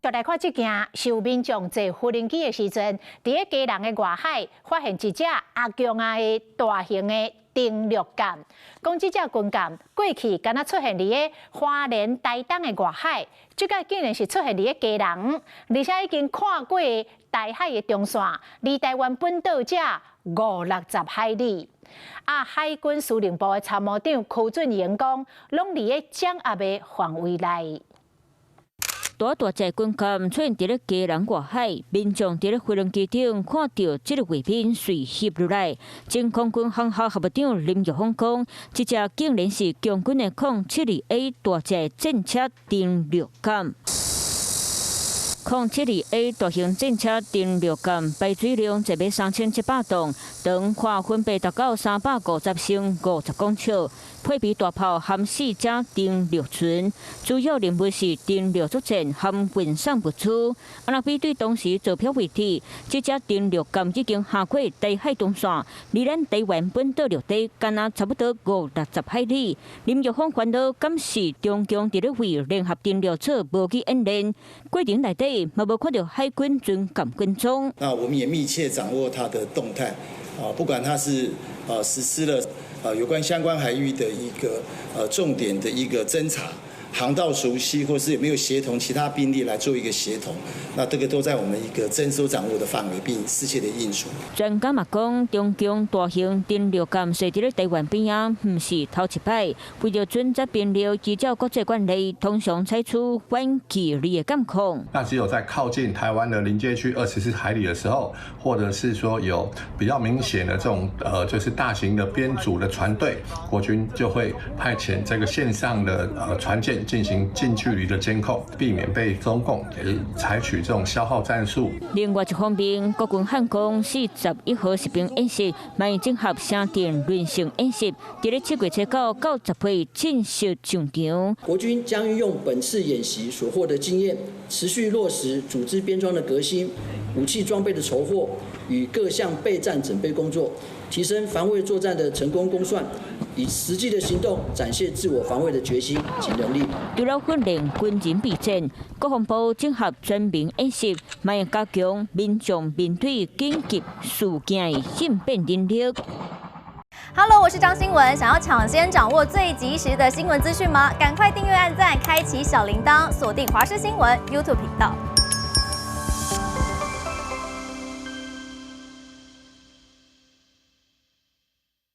就來看這件，是有民眾坐無人機的時陣，佇咧基隆的外海發現一隻阿強仔的大型的登陸艦。講這隻軍艦過去敢若出現佇咧花蓮、台東的外海，這擺竟然是出現佇咧基隆，而且已經跨過台海的中線，離台灣本島才五六十海里。啊，海軍司令部的參謀長柯俊榮講，攏佇咧掌握的範圍內。大大隻軍艦出現佇咧基隆外海，民眾佇咧飛行機頂看著這个畫面，隨翕落來。前空軍航校校務長林玉峰講，這隻竟然是共軍的07-2A 大隻戰車登陸艦。07-2A 大型戰車登陸艦排水量載3700噸，長寬分別達到350升50公尺，配備大炮含四隻登陸船，主要任務是登陸作戰含運送物資。啊，若比對當時坐標位置，這隻登陸艦已經橫過台海中線，離咱台灣本島陸地，敢若差不多五六十海里。林玉峰煩惱，敢是中共佇咧為聯合登陸做模擬演練？過程內底嘛無看著海軍軍艦跟蹤。那我們也密切掌握它的動態，啊，不管它是實施了有關相關海域的一個重點的一個偵查、航道熟悉，或是有沒有協同其他兵力來做一個協同，那這個都在我們一個偵搜掌握的範圍，並適切的應處。專家嘛講，中共大型登陸艦設佇咧台灣邊仔，毋是頭一擺。為著準則兵力，依照國際慣例，通常採取遠距離的監控。那只有在靠近台灣的臨界區24海里的時候，或者是說有比較明顯的這種就是大型的編組的船隊，國軍就會派遣這個線上的船艦進行近距離的監控，避免被中共採取這種消耗戰術。另外一方面，國軍漢光41號實兵演習，嘛整合城鎮輪訓演習，佇咧7月7號到10號正式上場。國軍將運用本次演習所獲得經驗，持續落實組織編裝的革新、武器裝備的籌獲與各項備戰準備工作，提升防衛作戰的成功功算，以實際的行動展現自我防衛的決心及能力。除了訓練軍人備戰，國防部整合全民演習，嘛會加強民眾面對緊急事件的應變能力。 Hello，我是張新聞，想要搶先掌握最及時的新聞資訊嗎？趕快訂閱、按讚、開啟小鈴鐺，鎖定華視新聞 YouTube 頻道。